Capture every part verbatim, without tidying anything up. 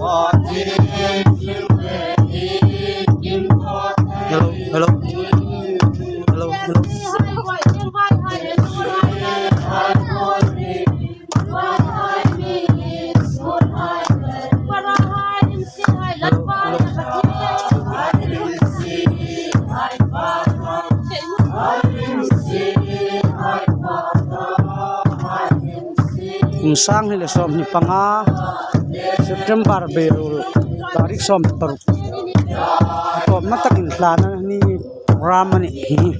Hello, hello. Hello, hello. Kum sang hni le sawmhni panga, September, Beirul, tarik sawm paruk. A tawpna takin thlana ni program a nih hi.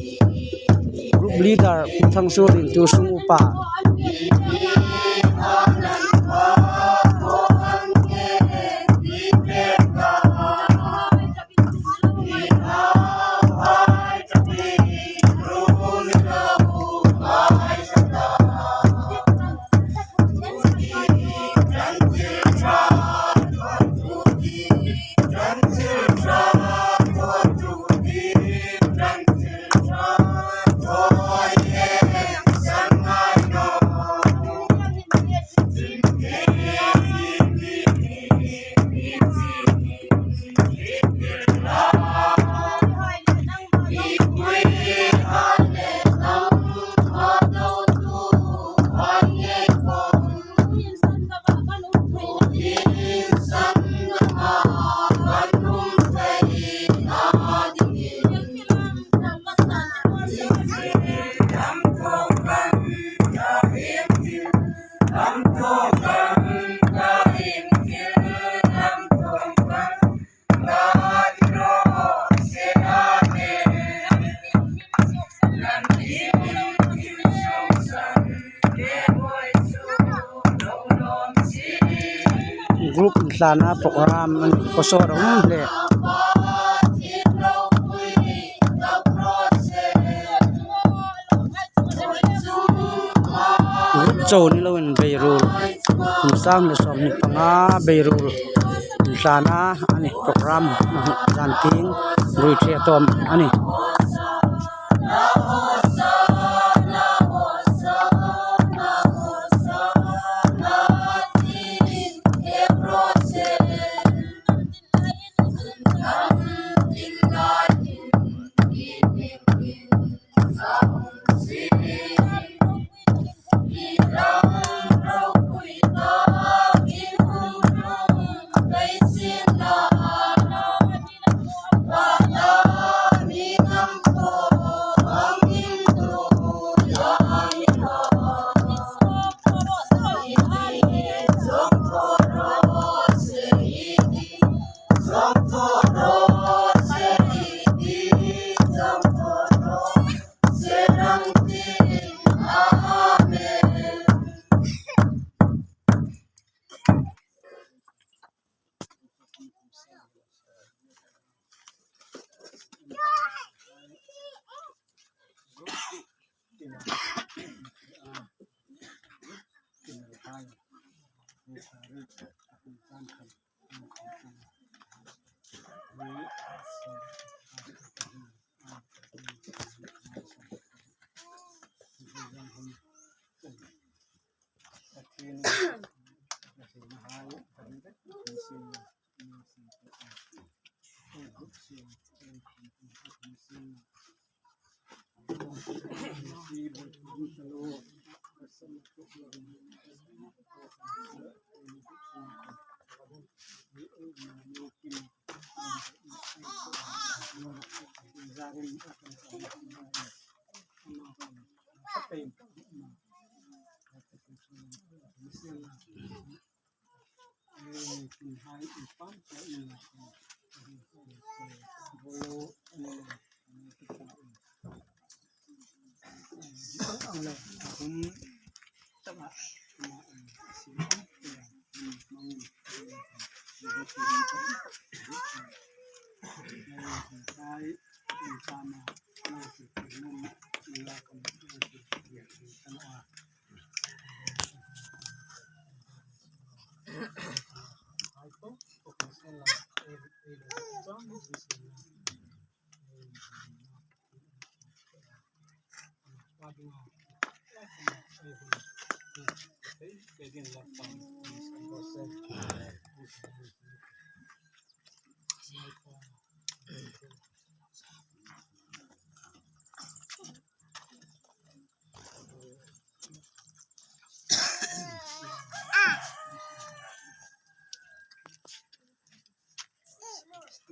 Group leader Pu Thangsuol in tu sung upa. Group thlana program an ko sawr um le. Group chau ni loin Beirul, kum sang le sawmhni panga Beirul thlana a nih program, zan tieng ruoi ṭhe tawm a nih.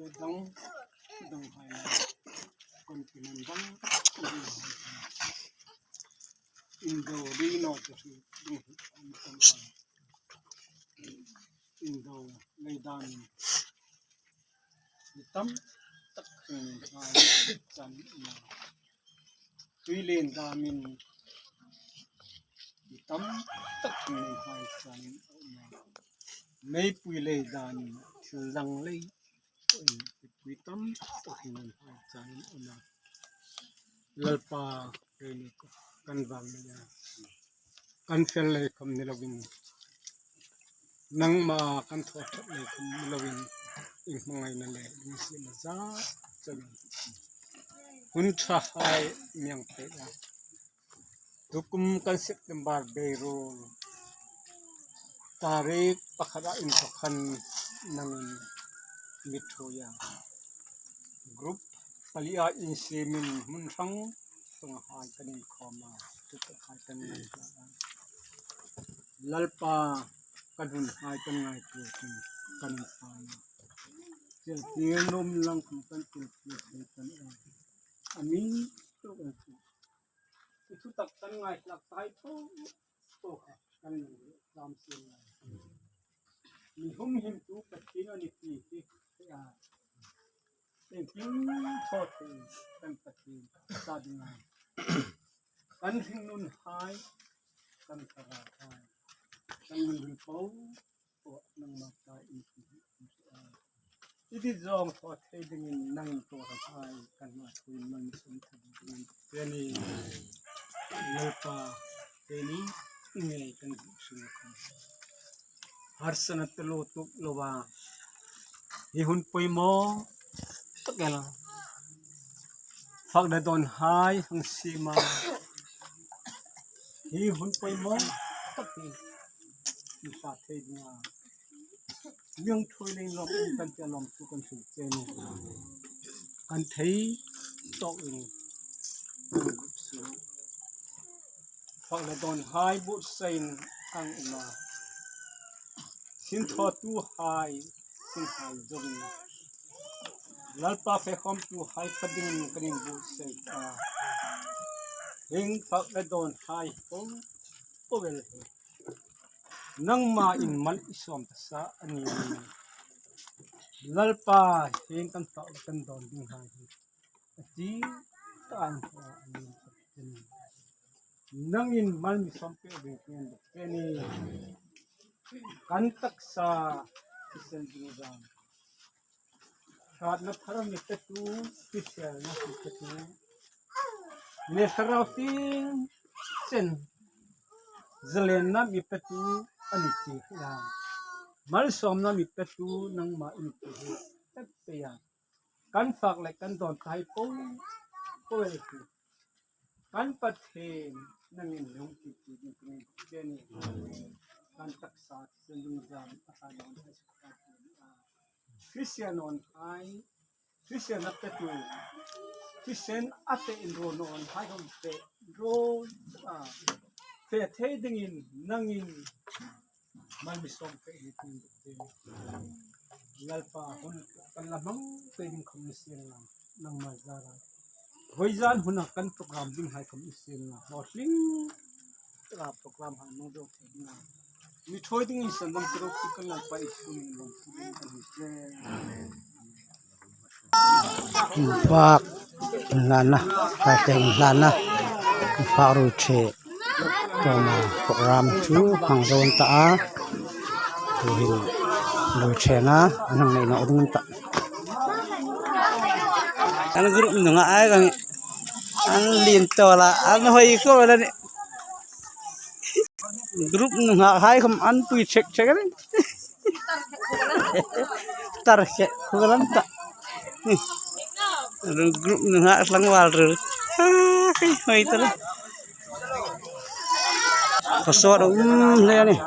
Dang, danghai na, kon kinan dang, indo ri naw te hi, ding hi, an kan indo lei dan, mi tam tak hringnun hai chan na, tui lien damin, mi tam tak hringnun hai chan na, meipui lei dan, thil dang lei, pui tam tak hringnun hai chan na, Lalpa, keini kan vang ni a, kan fel lei khom ni lovin, nangma kan thaw ṭhat lei khom ni lovin, i hmangaina le i siem za chang, hun ṭha hai mi hang pek a, tukum kan September Beirut tarik pakhat a inthawk khan nangin mi ṭhuoi a, group pali a insiemin hmun hrang sunga hai kan inkhawm a, tu tak hai kan ngaithla a. Lalpa, kan hun hai kan ngaituo chun kan inkhawm a, chel tir nuom lang khom kan chel tir thei kan a, a mi tuk an chu. I thutak kan ngaithlak tai po po kha kan lungrim sien a. Mi humhimtu Pathien a ni ti hi, a, engkim thaw thei kan Pathien ta ding a. Kan hringnun hai, kan thlarau hai, kan lungril po po nangma ta in ti hi. I dit zawng thaw thei dingin nangin thaw hai kan ngaituo, nangin sum thei dingin. Keini, Lalpa, keini ngei kan sum kan harsatna taluo tuk loa, hi hun poimaw tak el, fak le dawn hai hang siem a, hi hun poimaw tak hi mi hla thei dinga, mi hang ṭhuoi leiin lawm kan tia lawm thu kan hril che ni. Kan thei tawkin kan group sung, fak le dawn hai buotsaiin hang um a, sinthawtu hai, sin hai zawngin, Lalpa, fe khawmtu hai fa dingin kan inbuotsai a, hieng fak le dawn hai po po el hi nangma in mal i sawm ta sa a nih. Lalpa, hieng kan fak le kan dawn ding hai hi a ti ta ang a, a nih. Nangin mal mi sawm pek dingin kan inbuotsai a nih. Kan taksa thisen ding zam, hratna thar mi petu, hriselna mi petu, le thlarau fing chen zalenna mi petu a ni ti hi a, malsawmna mi petu nangma i ni ti hi tak pei a. Kan fak le kan dawn hai po po el hi kan Pathien nangin lungthiet ding kan inbuotsai a nih. Kan taksa thisen ding zam a hai nawn hai, Christian nawn hai, Christian a petu, Christian a fe inro nawn hai hang fe ro a, fe thei dingin nangin mal mi sawm pek hi kan inbuotsai a nih. Lalpa, hun kan la hmang pei ding khom ni sien la, nangma zara. Voizan huna kan program ding hai khom ni sien la, hlawtling taka program hai hmang zo thei ding a, mi ṭhuoi dingin sandam tiro kan Lalpa Isu hmingin lawm thu ding kan inbuotsai. Fak inhlana, fak inhlana, fak ruoi ṭhe. Tuma program chu hang zo ta a, tuhin ruoi ṭhena an hang nei nawk ding ta. Kan group nunghak hai kan, an lien tawl a, an hoi khawp el a nih. Group nunghak hai khom an pui chek chek a nih. Tar chek khawp el an ta. Group nunghak tlangval ruol. Hoi ta le. Khawsawt a um hle a nih.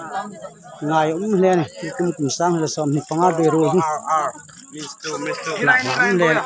Ngai a um hle a nih. Kum kum sang le sawmhni panga Beirut hi. Ngai a um hle a nih.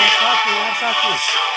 Arsa tu, arsa tu.